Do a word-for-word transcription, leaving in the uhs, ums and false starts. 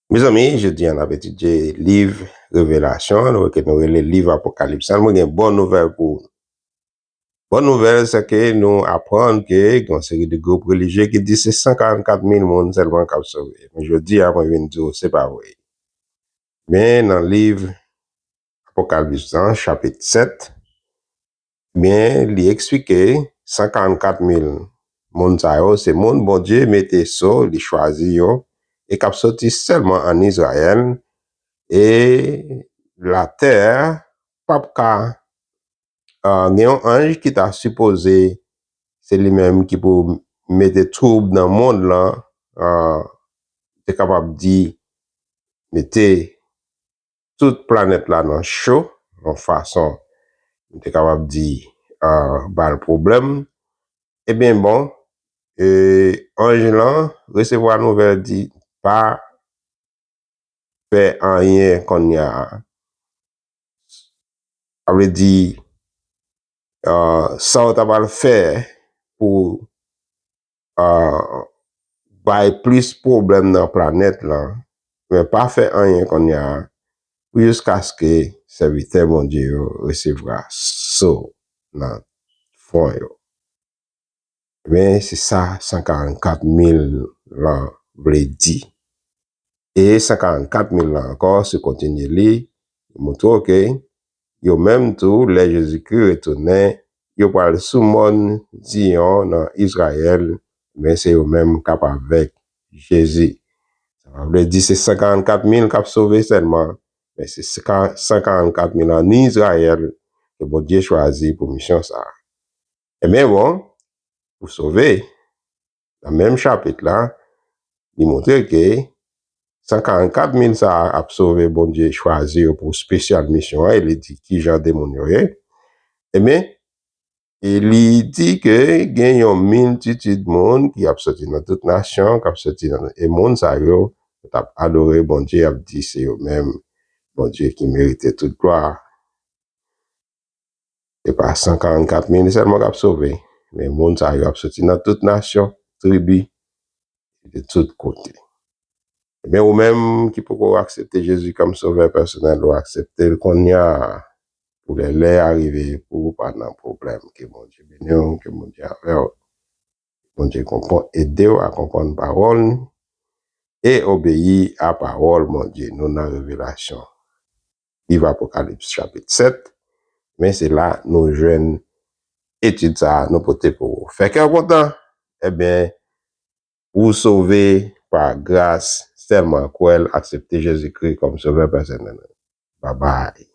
Mezanmi, jodi a n ap etidye liv Revelasyon, nou ke nou rele liv Apokalips la. Mwen gen bon nouvèl pou ou. Bon nouvèl, se ke nou aprann ke gen yon seri de gwoup relijye ki di se san karannkat mil moun sèlman k ap sove. Men jodi a, mwen vin di w, se pa vre. Men nan liv Apokalips lan, chapit sèt, men li eksplike san karannkat mil moun sa yo, se moun Bondye mete so, li chwazi yo, e k ap soti sèlman ann Izrayèl, e latè p ap ka, ah, gen yon anj ki ta sipoze, se li menm ki pou mete twoub nan mond lan, ah, te kapab di, mete tout planèt la nan cho, yon fason, m te kapab di, ah, ba l pwoblèm. Ebyen, bon, e, anj lan resevwa nouvèl, di, pa fè anyen kounye a. Sa vle di, ah, sa w ta pral fè pou, ah, bay plis pwoblèm nan planèt lan, men pa fè anyen kounye a, pou jiskaske sèvitè Bondye yo resevwa so nan fwon yo. Men se sa san karannkat mil lan vle di. E san karannkat mil lan ankò, si w kontinye li, li montre w ke yo menm tou, lè Jezikri retounen, yo pral sou mòn Ziyon nan Izrayèl, men se yo menm k ap avèk Jezi. Sa pa vle di se san karannkat mil k ap sove sèlman, men se san karannkat mil ann Izrayèl ke Bondye chwazi pou misyon sa a. Ebyen, bon, pou sove, nan menm chapit la, li montre ke san karannkat mil sa a ap sove, Bondye chwazi yo pou espesyal misyon an, e li di ki jan de moun yo ye. Ebyen, e li di ke gen yon miltitid moun ki ap soti nan tout nasyon, k ap soti nan, e moun sa yo, yo t ap adore Bondye, y ap di se yo menm Bondye ki merite tout glwa. Se pa san karannkat mil sèlman k ap sove, men moun sa yo ap soti nan tout nasyon, tribi, de tout kote. Ebyen, ou menm ki poko aksepte Jezi kòm sovè pèsonèl, ou aksepte l kounye a, pou lè, lè a rive, pou ou pa nan pwoblèm. Ke Bondye beni w, ke Bondye avè w. Bondye konprann, ede w a konprann pawòl li e obeyi a pawòl Bondye. Nou nan Revelasyon, liv Apokalips chapit sèt, men se la nou jwenn etid sa a nou pote pou ou. Fè kè w kontan, ebyen, ou sove pa gras, sèlman kwè l, aksepte Jezikri kòm sovè pèsonèl. Babay.